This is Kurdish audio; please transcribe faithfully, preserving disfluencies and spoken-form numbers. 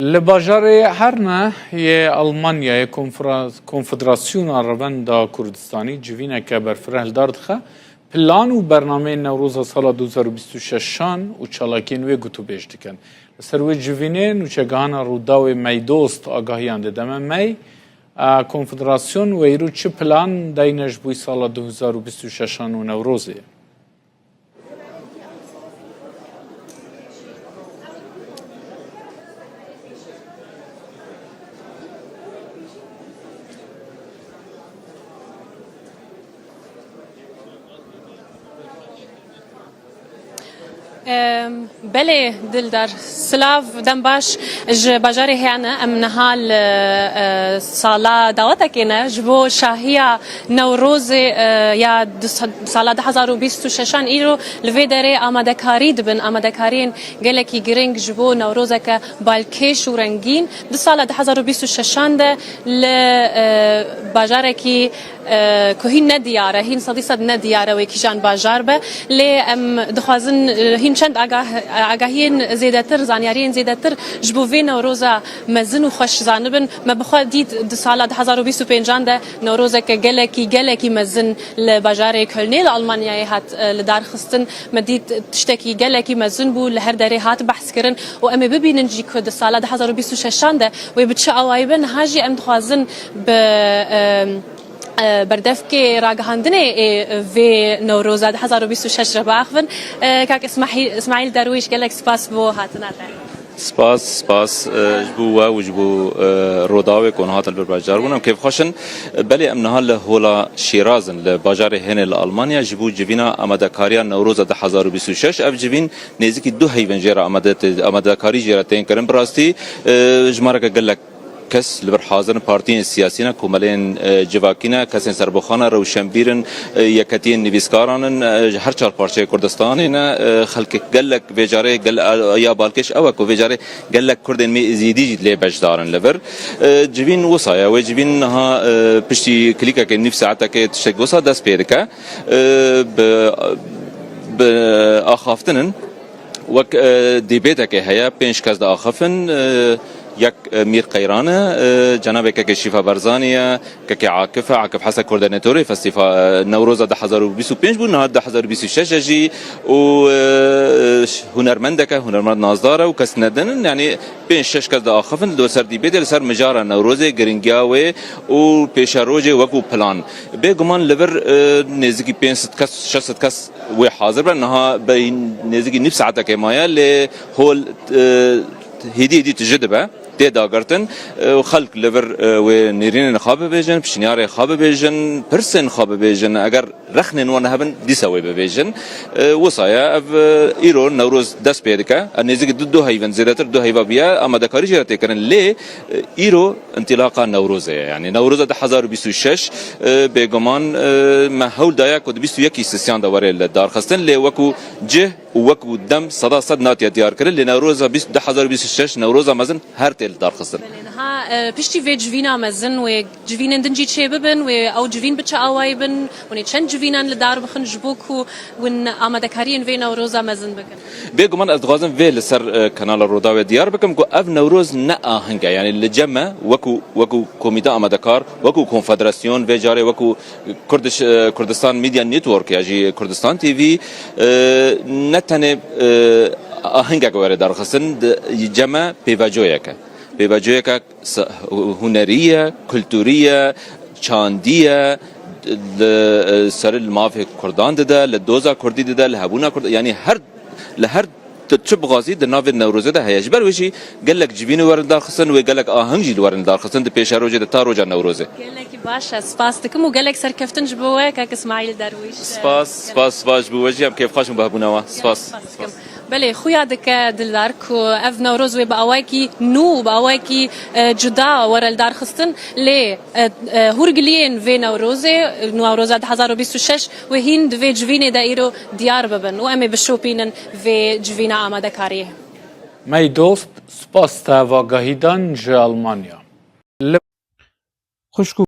Li bajarê Herne yê Almanyayê Konfra-, Konfederasyona Revenda Kurdistanî civîneke berfireh li dar dixe. Plan û bernameyên Newroza sala du hezar û bîst û şeşan û çalakiyên wê gotûbêj dikin. Li ser wê civînê nûçegihana Rûdawê Meydost agahiyan dide me. Mey, a, Konfederasyon we îro çi plan dayne ji bo sala du hezar û bîst û şeşan û Newrozê? Em, belê, Dildar. Silav, dem baş. Ji bajarê Herne em niha li, e, sala dawetekê ne ji bo şahiya Newrozê, e, ya du-, sala du hezar û bîst û şeşan îro li vê derê amadekarî dibin, amadekariyên gelekî giring ji bo Newrozeke balkêş û rengîn. Di sala du hezar û bîst û şeşan de li, e, bajarekî, e, ku hîn nediyar e, hîn sedî sed nediyar e wê kîjan bajar be. Lê em dixwazin, e, hîn çend agah-, agahiyên zêdetir, zanyariyên zêdetir ji bo vê Newroza mezin û xweş zanibin. Me bi xwe dît di sala du hezar û bîst û pêncan de Newrozeke gelekî, gelekî mezin li bajarê Kölnê li Almanyayê hat, e, li dar xistin. Me dît tiştekî gelekî mezin bû, li her derê hat behs kirin û em ê bibînin jî ku di sala du hezar û bîst û şeşan de wê bi çi awayî be. Niha jî em dixwazin bi, e, e, berdevkê ragihandinê ê vê Newroza du hezar û bîst û şeş re biaxivin. E, kak Îsmaîl, Îsmaîl Derwîş, gelek spas bo hatina te. Spas, spas, e, ji bo we û ji bo, e, Rûdawê ku niha hatin li vir beşdar bûn. Em kêfxweş in. Belê em niha li Hola Şîraz in, li bajarê Hênê li Almanya, ji bo civîna amadekariya Newroza du hezar û bîst û şeş. Ev civîn nêzîkî du heyvên jê re amade-, amadekarî jê re tên kirin. Bi rastî, e, jimareke gelek kes li vir hazir in, partiyên siyasî ne, komeleyên, e, civakî ne, kesên serbixwe ne, rewşenbîr in, e, yeketiyên nivîskaran in, e, ji her çar parçeyê Kurdistanê ne, e, xelkek gelek vê carê gel-, ya balkêş ew e ku vê carê gelek Kurdên me Êzîdî jî lê beşdar in li vir. E, civîn wisa ye, wê civîn niha, e, piştî klîkekê nîv saetekê tiştek wisa dest pê dike. E, bi, bi axaftin in. Wek, e, dîbêtekê heye, pênc kes diaxifin, e, yek, e, Mîr Qeyran e, e, cenabê kekê Şîfa Barzanî ye, kekê Akif e, Akif Hese koordînatorê festîfa, e, Newroza du hezar û bîst û pênc bû, niha du hezar û bîst û şeş e jî û, e, ş-, hunermendek e, hunermend nazdar e û kes nedin in, yanî pênc şeş kes diaxifin, li ser dîbêtê li ser mijara Newrozê, giringiya wê û pêşerojê wekû plan. Bêguman li vir, e, nêzîkî pênc sed kes, şeş sed kes wê hazir be. Niha bê nêzîkî nîv saetekê maye, lê hol, e, hêdî hêdî tije dibe, tê dagirtin, e, û xelk li vir, e, wê nêrînên xwe bibêjin, pişniyarê xwe bibêjin, pirsên xwe bibêjin. Eger rexnên wan hebin, dîsa wê bibêjin. E, wisa ye, ev, e, îro Newroz dest pê dike. Ev nêzîkî du, du heyvin, zêdetir du heyva bûye, amadekarî jê re tê kirin. Lê, e, îro întilaqa Newrozê ye. Yanî Newroza du hezar û bîst û şeş, e, bêguman, e, me hewl daye ku di bîst û yekî sisiyan de were li dar xistin, lê wekû cih û wekû dem seda sed natiye diyar kirin, lê Newroza bîst, du hezar û bîst û şeş Newroza mezin her tê li dar xistin. Belê, niha, e, piştî vê civîna mezin wê civînên din jî çê bibin, wê ew civîn bi çi awayî bin, hûn ê çend civînan li dar bixin ji bo ku hûn amadekariyên vê Newroza mezin bikin? Bêguman ez dixwazim vê li ser, e, kanala Rûdawê diyar bikim ku ev Newroz ne aheng e. Yanî li cem me wekû, wekû komîte amadekar, wekû konfederasyon, vê carê wekû Kurdish, e, Kurdistan Media Network ya jî Kurdistan T V, e, ne tenê, e, ahengek were darxistin, di cem me pêvajoyek e. Pêvajoyeke se-, hunerî ye, kulturî ye, çandî ye, li, e, serî li mafê Kurdan dide, li doza Kurdî dide, li hebûna Kurd, yanî her, li her tu çi bixwazî di navê Newrozê de heye. Ji ber wê jî gelek civînê werin darxistin, wê gelek aheng jî li werin darxistin di pêşerojê de ta roja Newrozê. Gelekî baş e, spas dikim û gelek serkeftin ji bo we, kek Îsmaîl Derwîş. Spas, spas, spas ji bo we jî, em kêfxweş in bi hebûna we. Spas. Spas dikim. Belê, xuya dike Dildar ku ev Newroz wê bi awayekî nû û bi awayekî, e, cuda were li dar xistin, lê, e, e, hûrgiliyên vê Newrozê, Newroza du hezar û bîst û şeş, wê hîn di vê civînê de îro diyar bibin û em ê bişopînin vê civîna amadekariyê. Mey dost, spas te va gahidan ji Almanya. Li Xwişk û